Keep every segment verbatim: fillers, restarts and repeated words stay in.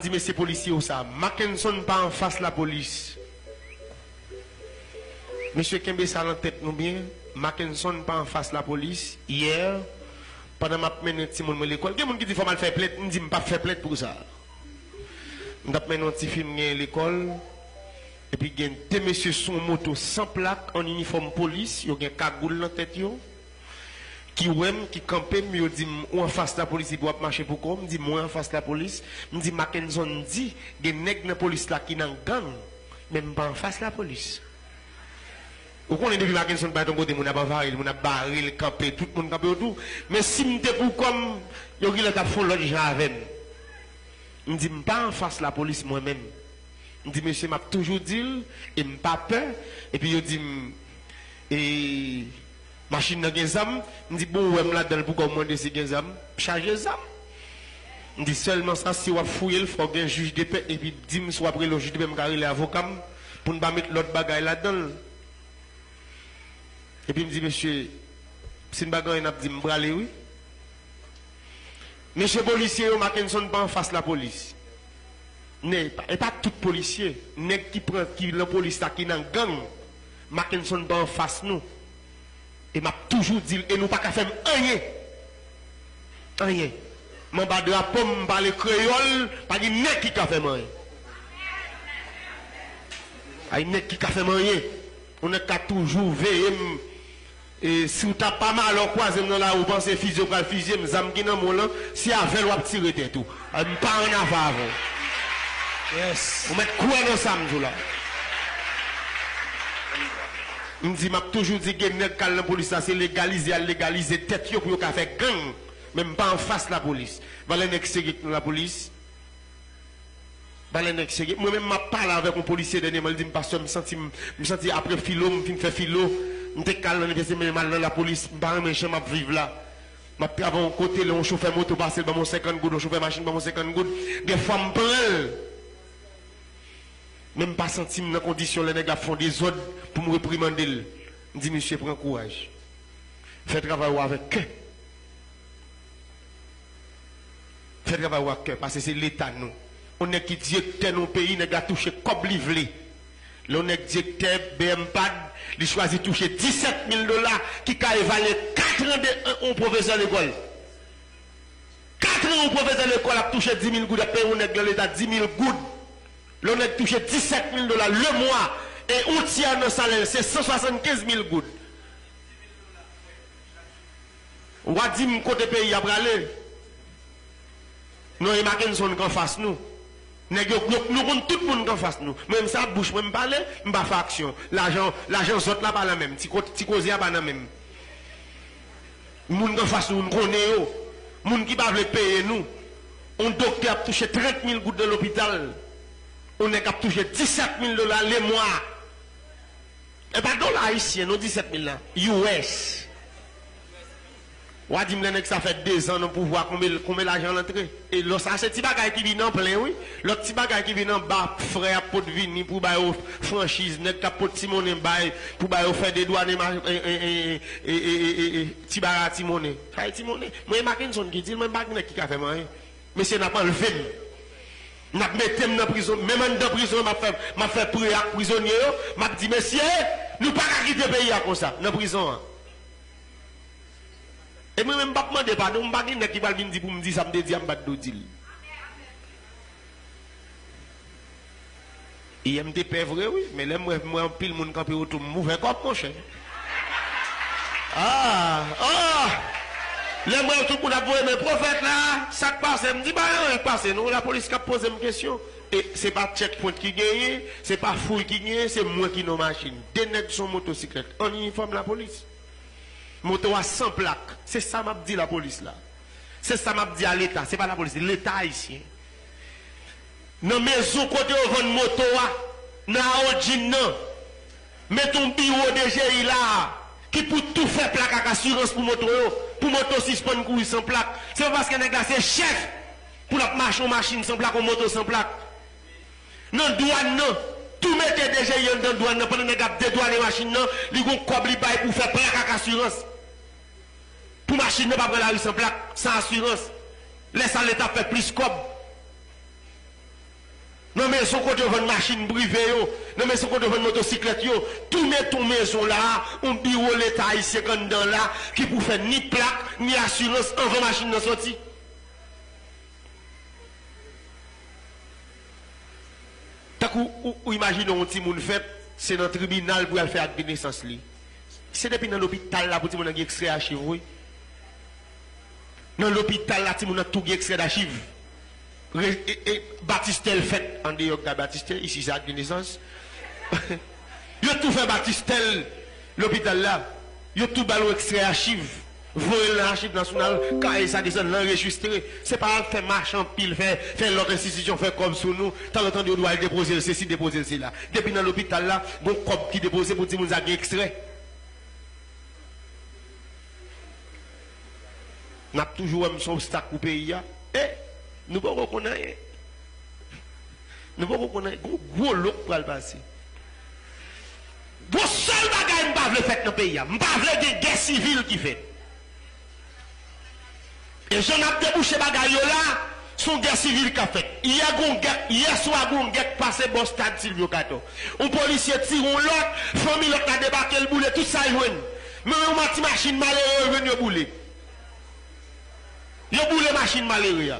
Di mesye polisye yo sa, Mackenson pa anfas lapolis. Mesye, kenbe sa nan tèt nou byen, Mackenson pa anfas lapolis. Yè, pandan m ap mennen timoun mwen lekòl, gen moun ki di fò m al fè plent, m di m p ap fè plent pou sa. M t ap mennen yon tifi m genyen lekòl, epi gen de mesye sou yon moto san plak, an inifòm polis, yo gen kagoul nan tèt yo, ki wè m, ki kanpe m, yo di m, "Ou anfas lapolis epi w ap mache pou kò w?" M di, "Mwen anfas lapolis." M di, "Mackenson di gen nèg nan polis la ki nan gang, men m pa anfas lapolis." Ou konnen depi Mackenson pa t yon kote, moun ap anvayi l, moun ap bare l, kanpe, tout moun kanpe otou. Men si m te pou kò m, yo genlè t ap fè yon lòt jan avè m. M di, "M pa anfas lapolis mwen menm." M di, "Mesye, m ap toujou di l, e m pa pè." Epi yo di m, "E machin nan gen zam?" M di, "Bon, ou wè m ladan l, poukò w mande si gen zam?" Chaje zam. M di, "Sèlman sa, si w ap fouye l, fò w gen jij de pè, epi di m si w ap rele yon jij de pè, m ka rele avoka m, pou n pa met lòt bagay ladan l." Epi m di, "Mesye, si n pa gen anyen n ap di, m prale wi." Mesye polisye yo, Mackenson pa anfas lapolis. Ne, e pa, e pa tout polisye. Nèg ki pran, ki nan polis la, ki nan gang, Mackenson pa anfas nou. E m ap toujou di l, e nou pa ka fè m anyen. Anyen. M anba drapo m, m pale kreyòl, pa gen nèg ki ka fè m anyen. Pa gen nèg ki ka fè m anyen. Yon nèg ka toujou veye m. E si w ta pa malè w kwaze m nan lari, w panse fizye w pral fizye m, zam ki nan men w lan, se avè l w ap tire tèt ou. A, m pa an afè avè w. Yes. Ou mèt kwè nan sa m di w la. M di, m ap toujou di gen nèg k al nan polis la, se legalize y al legalize tèt yo pou yo ka fè gang. Men m pa anfas lapolis. Valè nèg serye k nan lapolis. Valè nèg serye. Mwen menm m ap pale avèk yon polisye dènyèman, li di m, "Pastè, m santi m, m santi apre filo, m fin fè filo, m te k al nan inivèsite, men m al nan lapolis, m pa renmen jan m ap viv la. M ap travay yon kote, lè yon chofè moto pase, l ban m yon senkant goud, yon chofè machin ban m yon senkant goud, dèfwa m pran l. Men m pa santi m nan kondisyon lè nèg la ap fè yon dezòd pou m reprimande l." M di, "Mesye, pran kouraj. Fè travay ou avèk kè." Fè travay ou ak kè, paske se Leta nou. Yon nèg ki direktè nan yon peyi, nèg la touche kòb li vle. Lè yon nèg direktè B M pad, li chwazi touche disèt mil dola, ki ka evalye katran de yon pwofesè lekòl. Katran yon pwofesè lekòl ap touche dis mil goud, ap peye yon nèg nan Leta dis mil goud. Lè yon nèg touche disèt mil dola lemwa, e yon tyè nan salè l, se san swasannkenz mil goud. W a di m kote peyi a prale? Non, e Mackenson k anfas nou. Nèg yo, yo, nou konn tout moun k anfas nou. Mwen menm, se ak bouch mwen m pale, m pa fè aksyon. Lajan, lajan zòt la pa nan men m. Ti ko-, ti koze a pa nan men m. Moun k anfas nou, nou konnen yo. Moun ki pa vle peye nou. Yon doktè ap touche trant mil goud nan lopital. Yon nèg ap touche disèt mil dola lemwa. E pa dola ayisyen non, disèt mil la. U S. W a di m lè nèg sa fè dezan nan pouvwa, konbyen, konbyen lajan l antre? E lò sa se ti bagay ki vin an plen, wi. Lòt ti bagay ki vin anba, frè ap pot vini pou ba yo franchiz, nèg k ap pot ti monnen bay, pou ba yo fè dedwanen ma-, e, e, ti bagay ti monnen. Sa e ti monnen. Mwen, e Mackenson ki di l, mwen, m pa gen nèg ki ka fè m anyen. Mesye, n ap anlve m. N ap mete m nan prizon. Menm anndan prizon an, m ap fè, m ap fè pre ak prizonye yo. M ap di, "Mesye, nou pa ka kite peyi a konsa, nan prizon an." E mwen menm, m p ap mande padon. M pa gen nèg ki pral vin di pou m di sa m te di a, m pa t dwe di l. Yè m te pè vre, wi, men lè m wè, m wè anpil moun kanpe otou m, m ouvè kò m, monchè. Ah, ah! Lè m wè tout moun ap voye men pwofèt la, sa k pase? M di, "Pa gen anyen k pase, non, lapolis k ap poze m kesyon." E se pa checkpoint ki genyen, se pa fouy ki genyen, se mwen ki nan machin. De nèg sou motosiklèt, an inifòm lapolis. Moto a san plak. Se sa m ap di lapolis la. Se sa m ap di a Leta. Se pa lapolis, Leta ayisyen. Nan mezon kote yo vann moto a, nan Aodjin nan, met yon biwo D G I la a, ki pou tou fè plak ak asirans pou moto yo, pou moto sispann kouri san plak. Se pa paske nèg la se chèf pou l ap mache yon machin san plak, yon moto san plak. Nan dwàn nan, tou mete D G I anndan dwàn nan, pandan nèg ap dedwanen machin nan, li gon kòb li bay pou fè plak ak asirans. Pou machin nan pa pran lari san plak, san asirans. Lè sa Leta ap fè plis kòb. Mezon kote yo vann machin prive yo, nan mezon kote yo vann motosiklèt yo, tou mete yon mezon la, yon biwo Leta ayisyen k anndan la, ki pou fè ni plak, ni asirans anvan machin nan soti. Tankou ou, ou imajine yon timoun fèt, se nan tribinal pou y al fè ak de nesans li. Se depi nan lopital la pou timoun nan gen ekstrè achiv, wi. Nan lopital la, timoun nan tou gen ekstrè dachiv. Re- e- e- Batistèl fèt andeyò Guy Batistèl, isi se ak de nesans. Yo tou fè Batistèl lopital la. Yo tou ba l yon ekstrè achiv. Voye l nan Achiv Nasyonal, kaye sa desann, l anrejistre. Se pa al fè mache anpil, fè, fè lòt enstitisyon fè kòb sou nou. Tanzantan, yo dwe al depoze l sesi, depoze l sela. Depi nan lopital la, gon kòb ki depoze pou timoun sa gen ekstrè. N ap toujou wè m se yon obstak pou peyi a. E, nou poko konn anyen. Nou poko konn anyen. Gon gwo lòk pral pase. Gon sèl bagay m pa vle fèt nan peyi a. M pa vle gen gè sivil ki fèt. E jan n ap debouche bagay yo la, se yon gè sivil k ap fèt. Yè gon gè, yè swa gon gè k pase bò stad Silvyo Katò. Yon polisye tire yon lòt, fanmi lòt la debake, l boule tout sa l jwenn. Men yon ti machin malere yo jwenn yo boule. Yo boule machin malere a.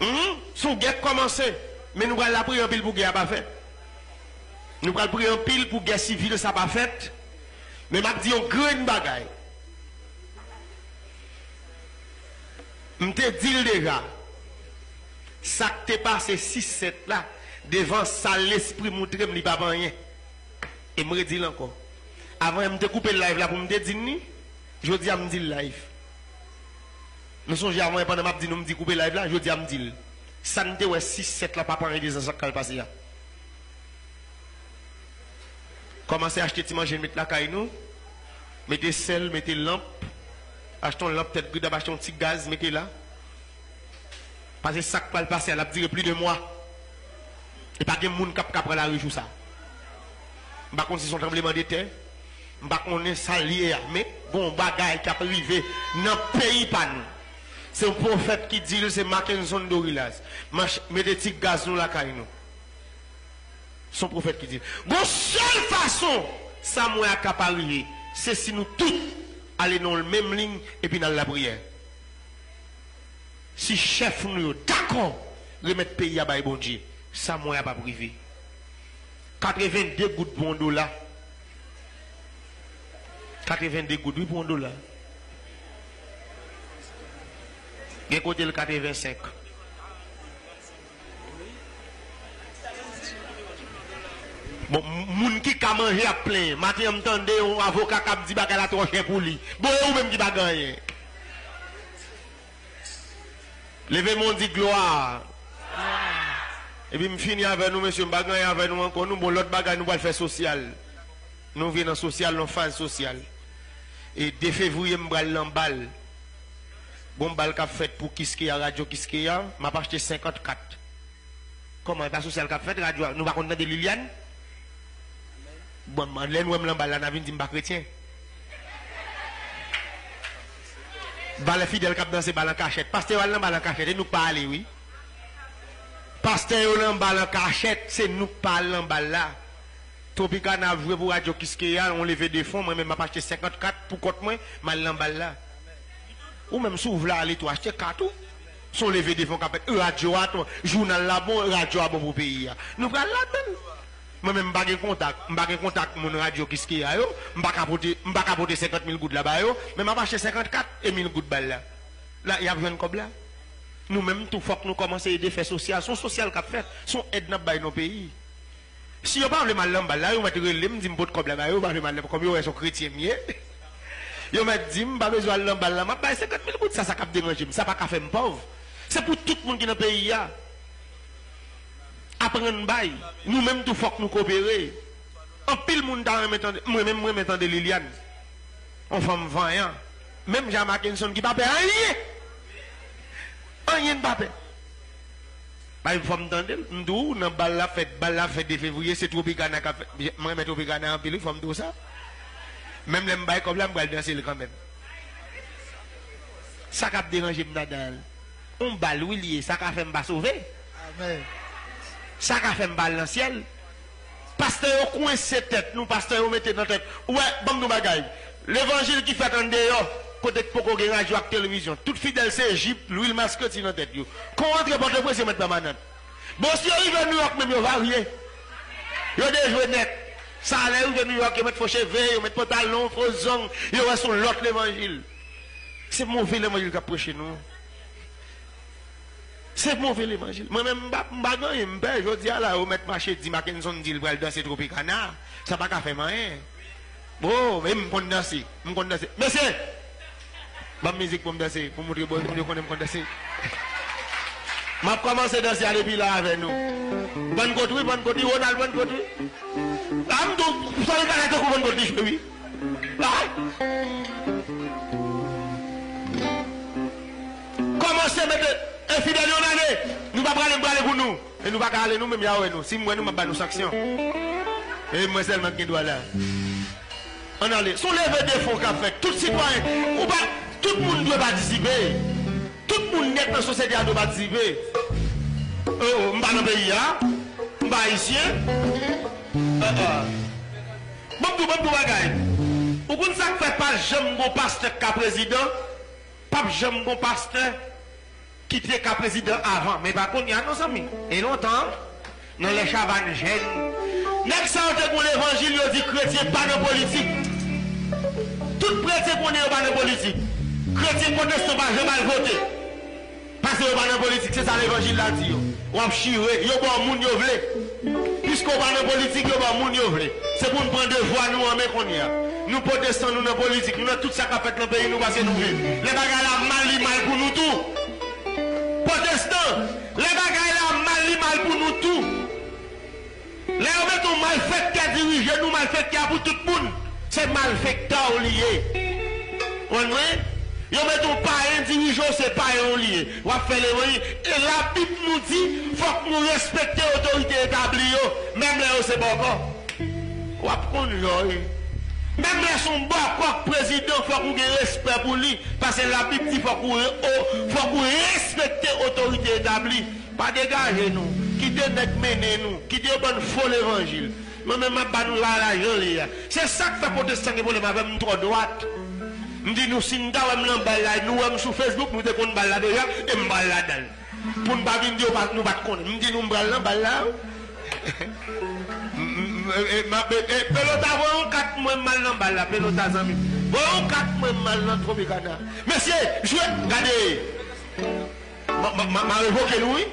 Humm, se yon gè k kòmanse. Men nou pral lapriyè anpil pou gè a pa fèt. Nou pral priye anpil pou gè sivil sa pa fèt. Men m ap di yon grenn bagay. M te di l deja. Sa k te pase sis sèt la, devan sa lespri moutre m, li pa pa anyen. E m redi l ankò. Avan yè m te koupe live la pou m te di n li, jodi a m di l live. Nou sonje avan yè pandan m ap di nou m di koupe live la, jodi a m di l. Sa n te wè sis sèt la pa pa anyen de sa k pral pase a. Kòmanse achte ti manje n met lakay nou. Mete sèl, mete lanp. Achte yon lanp tèt gridab, achte yon ti gaz, mete la. Paske sa k pral pase a, l ap dire plis de mwa. E pa gen moun k ap ka pran lari jou sa. M pa konn si se yon tranblemanntè. M pa konnen sa l ye a. Men, gon bagay k ap rive nan peyi pa nou. Se yon pwofèt ki di l, se Mackenson Dorilas. Mach-, mete ti gaz nou lakay nou. Se yon pwofèt ki di l. Gon sèl fason sa m wè a ka pa rive, se si nou tout ale nan yon menm liy epi n al lapriyè. Si chèf nou yo dakò remèt peyi a bay Bondye, sa m wè a p ap rive. Katreven de goud pou yon dola. Katreven de goud, wi, pou yon dola. Gen kote l katreven senk. Bon, m- moun ki ka manje ap plenyen. Maten an, m tande yon avoka k ap di bagay la twò chè pou li. Bon, e ou menm ki pa gen anyen? Leve men w, di glwa. Epi m fini avè nou, mesye, m pa gen anyen avè nou ankò, nou. Bon, lòt bagay, nou pral fè sosyal. Nou vin nan sosyal, nan faz sosyal. E de fevriye, m pral nan bal. Gon bal k ap fèt pou Kiskeya, Radyo Kiskeya, m ap achte senkant kat. Kòman, e pa sosyal k ap fèt, radyo a, nou pa konn tande Liliane? Bon, m- lè n wè m nan bal la, n a vin di m pa kretyen. Valè Fidèl k ap danse bal an kachèt. Pastè yo al nan bal an kachèt, e nou k pa ale, wi. Pastè yo nan bal an kachèt, se nou k pa al nan bal la. Tropicana ap jwe pou Radyo Kiskeya, yon leve de fon, mwen menm m ap achte senkant kat pou kont mwen, m al nan bal la. Ou menm, si w vle ale tou, achte kat ou. Se yon leve de fon k ap fèt. Radyo a tou, jounal la bon, radyo a bon pou peyi a. Nou pral ladan l. Mwen menm, m pa gen kontak, m pa gen kontak moun Radyo Kiskeya yo, m pa ka pote, m pa ka pote senkant mil goud la ba yo, men m ap achte senkant kat e mil goud bal la. La, y ap jwenn kòb la. Nou menm tou, fòk nou kòmanse ede fè sosyal. Se yon sosyal k ap fèt, se yon èd n ap bay nan peyi. Si yo pa vle m al nan bal la, yo mèt rele m, di m pot kòb la ba yo, yo pa vle m al nan, kòm yo wè se yon kretyen m ye. Yo mèt di m, m pa bezwen al nan bal la, m ap bay senkant mil goud, sa, sa k ap deranje m, sa pa ka fè m pòv. Se pou tout moun ki nan peyi a. Aprann bay. Nou menm tou, fòk nou kopere. Anpil moun ta renmen tande, mwen menm, m renmen tande Liliane. Yon fanm vanyan. Menm jan a Mackenson ki pa pè anyen. Anyen n pa pè. Bay fò m tande l. M di w, nan bal la fèt, bal la fèt de fevriye, se Tropicana k ap fèt. M renmen Tropicana anpil, wi, fò m di w sa. Menm lè m bay kòb la, m pral danse l kanmenm. Sa k ap deranje m ladan l? On bal, wi, li ye. Sa ka fè m pa sove? Sa ka fè m pa al nan syèl. Pastè yo kwense tèt nou, pastè yo mete nan tèt. Ou wè, ban m di w bagay. Levanjil ki fèt andeyò, kote k poko gen radyo ak televizyon. Tout fidèl se jip, lwil maskreti nan tèt yo. Kon w antre Pòtoprens, yo mèt pèmanant. Bon, si yo rive Nouyòk menm, yo varye. Yo dejwe nèt. Sa lè yo rive Nouyòk, yo mèt fo cheve, yo mèt pantalon, fo zong, yo wè se yon lòt levanjil. Se move levanjil k ap preche nou. Se move levanjil. Mwen menm, m pa, m pa gen anyen m pè. Jodi a la, yo mèt mache di Mackenson di l pral danse Tropicana. Sa pa ka fè m anyen. Bon, e m konn danse. M konn danse. Mesye! Ban m mizik pou m danse, pou montre bò moun yo konnen m konn danse. M ap kòmanse danse a depi la avè nou. Bann kot wi, bann kot wi, Ronald bann kot wi. A m tou, sa li gade tankou bann kot li jwe wi. Ay! Kòmanse mete, e fidèl yon ane, nou pa prale, m prale pou nou. E nou pa ka ale nou menm, y a wè nou. Si m wè nou, m ap ba nou sanksyon. E mwen sèlman ki gen dwa la. Ann ale. Se yon leve de fon k ap fèt. Tout sitwayen, ou pa, tout moun dwe patisipe. Tout moun nèt nan sosyete a dwe patisipe. Oh, oh, m pa nan peyi a. M pa ayisyen. Ah, ah. Ban m di w, ban m di w bagay. Ou konn sa k fè pa janm gon pastè k ka prezidan? P ap janm gon pastè ki te ka prezidan avan, men pa kounye a non, zanmi. E lontan, nan lè Chavannes jèn, nèg sa yo te gon levanjil, yo di kretyen pa nan politik. Tout kretyen konnen yo pa nan politik. Kretyen pwotestan pa janm al vote. Paske yo pa nan politik, se sa levanjil la di yo. W ap chire, yo ba w moun yo vle. Piske w pa nan politik, yo ba w moun yo vle. Se pou n pran devwa nou an men kounye a. Nou pwotestan, nou nan politik, nou nan tout sa k ap fèt nan peyi nou paske nou viv. Lè bagay la mal, li mal pou nou tou. Pwotestan, lè bagay la mal, li mal pou nou tou. Lè yo mete yon malfektè dirije nou, malfektè a pou tout moun. Se malfektè w li ye. Konprann mwen? Yo mete yon payen dirije w, se payen w li ye. W ap fè levanjil. E Labib nou di, fòk nou respekte otorite etabli yo, menm lè yo se bòkò. W ap konn jan w ye. Menm lè se yon bòkò k prezidan, fòk ou gen respè pou li. Paske Labib di fòk ou, o, fòk ou respekte otorite etabli. Pa degaje nou. Kite nèg mennen nou. Kite yo ban n fo levanjil. Mwen menm m ap ba nou bagay la jan l ye a. Se sa k fè pwotestan gen pwoblèm avè m, m twò dwat. M di nou, si n ta wè m nan bal la, nou wè m sou Facebook, nou te konn bal la deja, e m pral ladan l. Pou n pa vin di yo pa, nou pa t konnen. M di nou m pral nan bal la. M, m, m, e, m ap, e, e, Pelota, voye yon kat mwen m al nan bal la, Pelota zanmi m. Voye yon kat mwen m al nan Tropicana. Mesye, jwe, gade. M, m, m, m a revoke nou, wi.